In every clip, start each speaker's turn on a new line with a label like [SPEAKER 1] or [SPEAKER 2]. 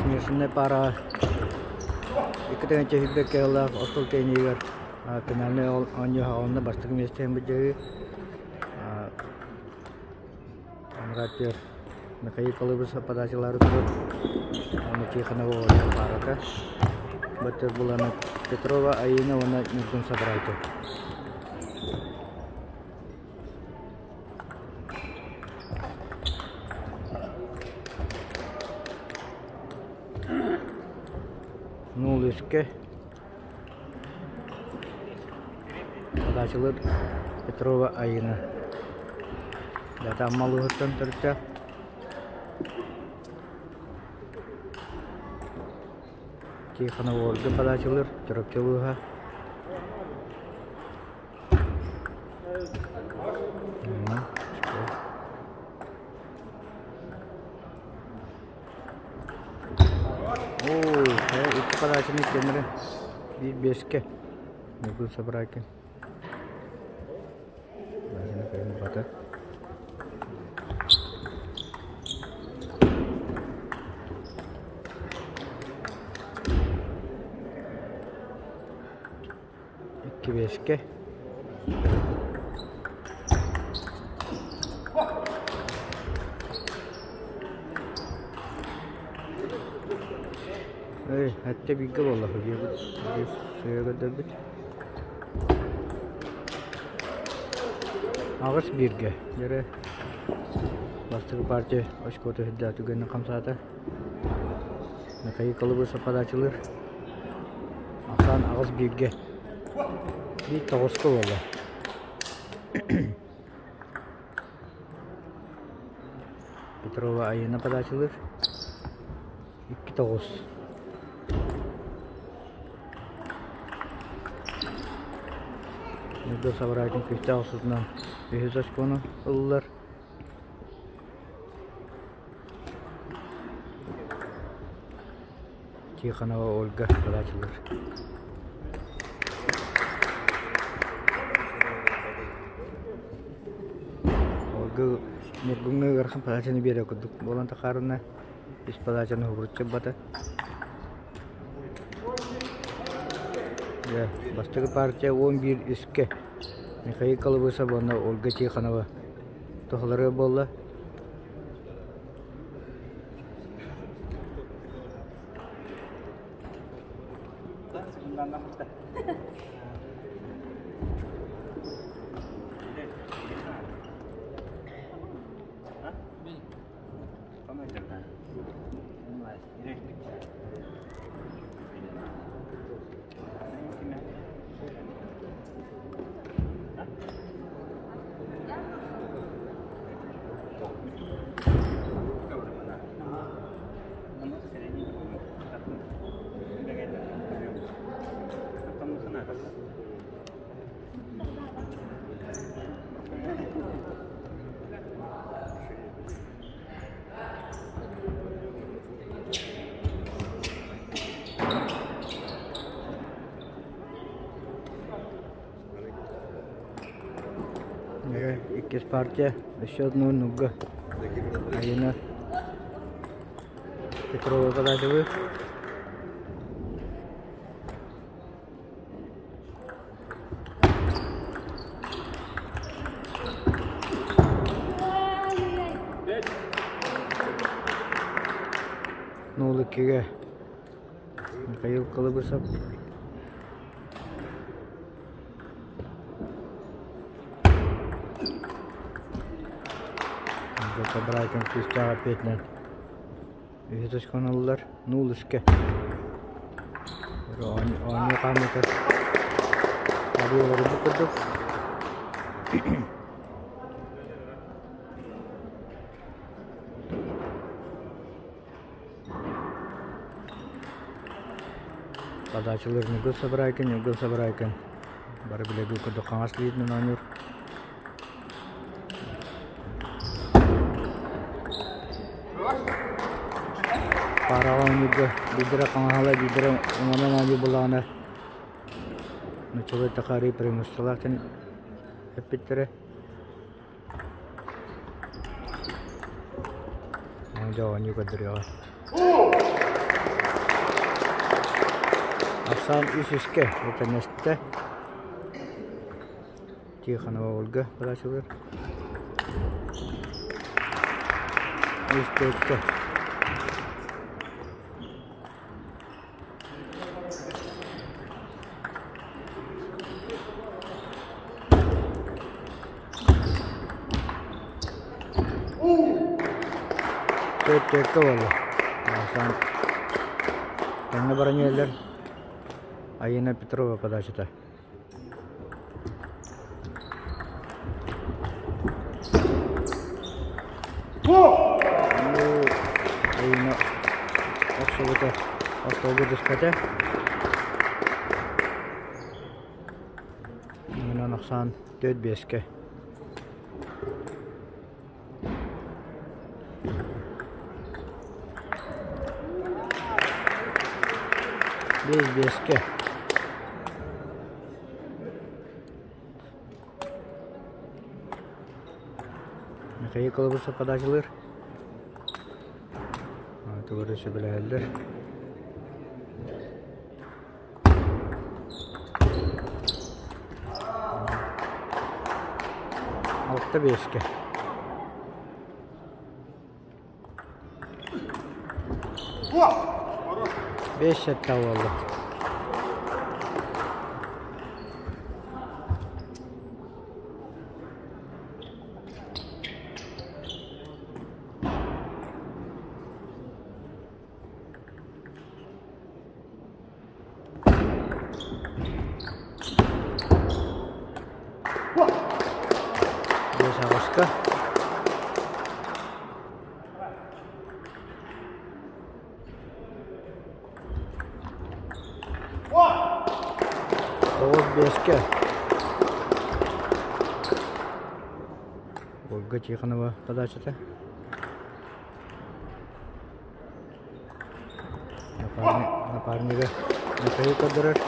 [SPEAKER 1] Смешаннай паараҕа икки тыһыынча сүүрбэккэ сыллаах остуол тенниһигэр финальнай оонньуу аҕалына бастакы миэстэһин былдьаһыы Анараа Михаил Колыбысов подачалаары турар уонна Тихонова Ольга паарата. Баттар булана Петрова Айыына уонна Ньургун Сабарайкин. Нуул үскэ Подачалыыр Петрова Айыына. Дата Амма улууһуттан төрүттээх. Тихонова Ольга подачалыыр Чурапчы улууһа. Оо, икки подачаны иккиэннэрэ биир биэскэ Ньургун Сабрайкин. Бата. Икки биэскэ. Эй, әттэ бииргэ буолла сыа көрдөрбүт. Аҕыс бииргэ. Дьэрэ бастакы партия очкота үрдээх түгэнин хамсаата. Михаил Колыбысов подачалыыр. Ахсаан аҕыс бииргэ. Биир тоҕуска буолла. Петрова Айыына подачалыыр. Икки тоҕус. Ньургун Сабарайкин күүстээх охсуутунан үһүс очкону ыллылар. Тихонова Ольга подачалыыр. Ольга Ньургуҥҥа ыарахан подачаны биэрэр курдук буолан тахаарына үс подачаны уһугуруччу ылбата. Дьэ, бастакы партия 11 үскэ Михаил Колобусов уонна Ольга Тихонова туһалара буолла. Иккис партия өссө одну нуга Айына Петрова подачалыыр. Нулыкига Михаил Колыбысов. Брайтон күүстээх эппиэтинэн үһүс очкону ыллар. Нуул үскэ. Оонньуу хаамыытар олорбут курдук. Подачалар Ньургун Сабарайкин, Ньургун Сабарайкин бары билэргит курдук хаҥас илиитинэн оонньуур. Паараҕа оонньуурга биирдэрэ хаҥаһалар, биирдэрэ уҥанан оонньуур буоллаҕына нууччалыы тахаарыы преимуществолаах диэн эппиттэрэ. Дьэ оонньуу көрдөрүөҕэ. Ахсаан үс үскэ этэнэстэ. Тихонова Ольга подачалыыр. Үс төрткө. Төрт-төрткө буолла. Ахсаан тэҥҥэ баран иһэллэр. Айыына Петрова подачата. Айыына охсубута остуолга түспэтэ. Онон ахсаан 4-5-кэ. Биэс биэскэ. Михаил Колобусов подачалыыр. Тугу эрэ сөбүлэһэллэр. 6-5-кэ. 5-7 буолла. 5 аҕыска. 9-5-кэ. Ольга Тихонова подачата. Напарнига Михаил көрдөрөр.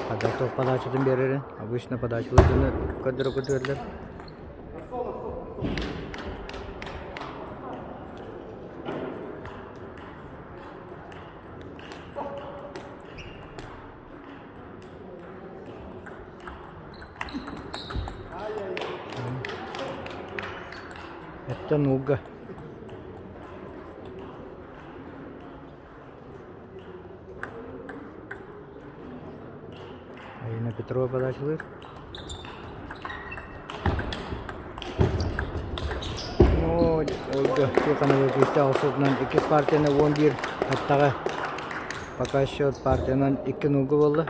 [SPEAKER 1] Подача подачатын биэрэрин. Обычно подачаларын көрдөрө көтүөллэр. Эттэн ууга. Айына Петрова подачалыыр. Ну, Ольга Тихонова күүстээх охсуутунан иккис партияны 11 аттаҕа. Пока счет партиянан 2-0 буолла.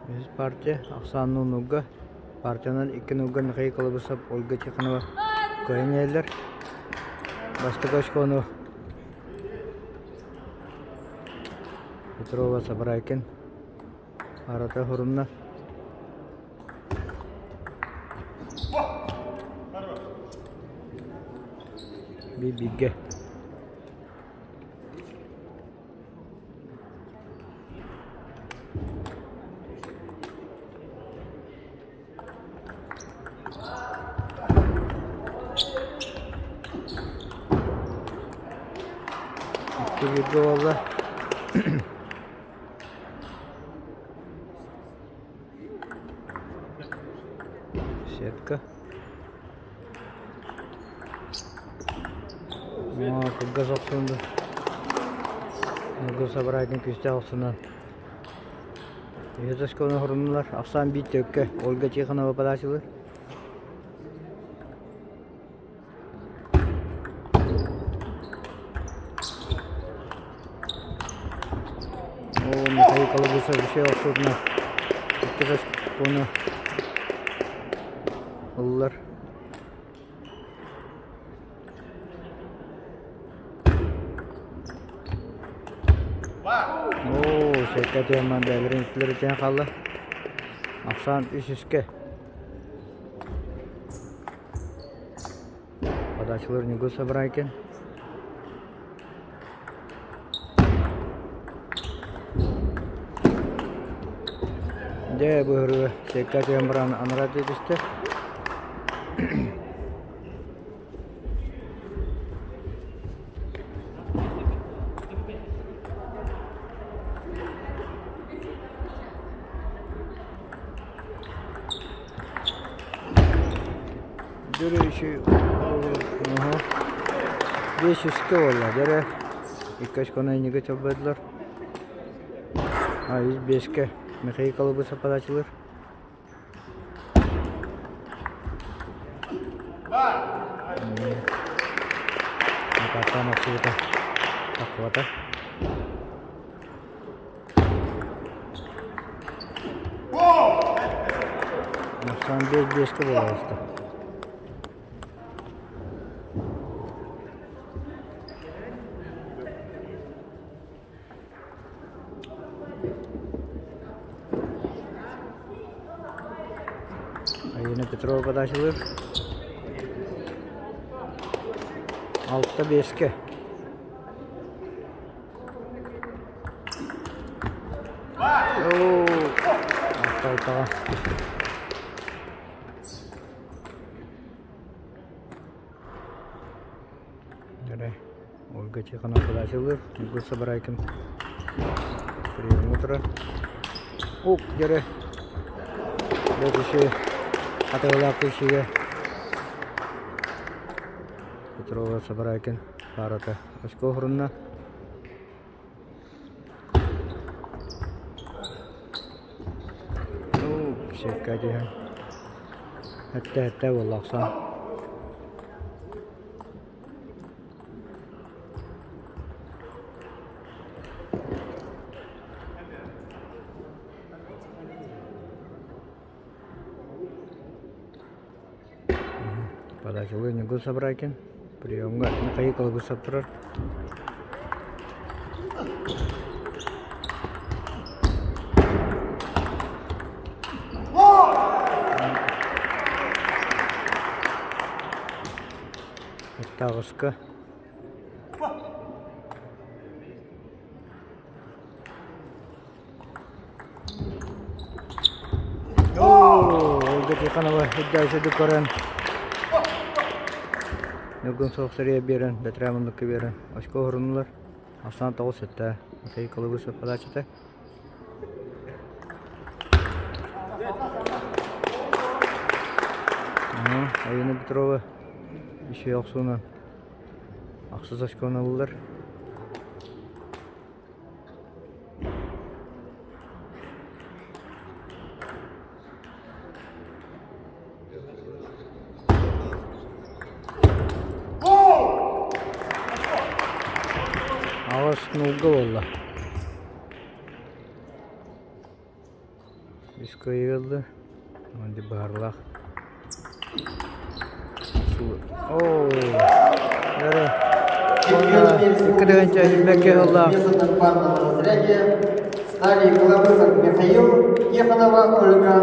[SPEAKER 1] Үһүс партия ахсаанны унуга партиянан икки нуга Михаил Колобусов, Ольга Тихонова кыайан иһэллэр. Бастакы очкону Петрова Сабарайкин арата хурумна. Биир-бииргэ. Икки бииргэ буолла. Сетка. Кылгас охсуунду. Ньургун Сабарайкин күүстээх охсуунан Үһүс оскуоланы хорунулар. Ахсаан биир төккө Ольга Тихонова подачалыыр. О, Михаил Колобусов үчүгэй охсуутунан иккис оскуоланы ыллар. Оо, сэттэ тыамман бэйэлэрин үстүлэритэн хаалла. Ахсаан үс үскэ. Подачалар Ньургун Сабарайкин. Дьэ, быһырыга сэттэ тыам баран анараа түстэ. Дөрү Биэс үскэ буолла дьэрэ икки очкону инники чорбойдулар. Үс биэскэ Михаил Колобусов подачалыыр. Атааттаан охсубута таххыбата. Ахсаан биэс биэскэ буола оҕуста. Айына Петрова подачалыыр. Алта биэскэ. Алта алтаҕа. Эрэ Ольга Тихонова подачалыыр. Ньургун Сабарайкин приемҥа турар. Ук дьэрэ бу киши атыылаах кишигэ Петрова Сабарайкин паарата очко уһурунна. Ну, сетка түһэн. Этте-этте буолла охсон. Подачалыы Ньургун Сабрайкин. Приемҥа Михаил Колобусов турар. Таҕыска. Ольга Тихонова үрдээччи көрөн Ньургун суох сэрийэ биэрэн, бэтэрээ муннукка биэрэн очко уһурунулар. Ахсаан тоҕус сэттэ Михаил Колобусов подачата. Айына Петрова үчүгэй охсуунан ахсыс очкону ыллылар. Аҕыс нуулга буолла. Үс кыайыы ылла. Быһарлаах. Оо,
[SPEAKER 2] Стали Колобусов Михаил, Тихонова Ольга.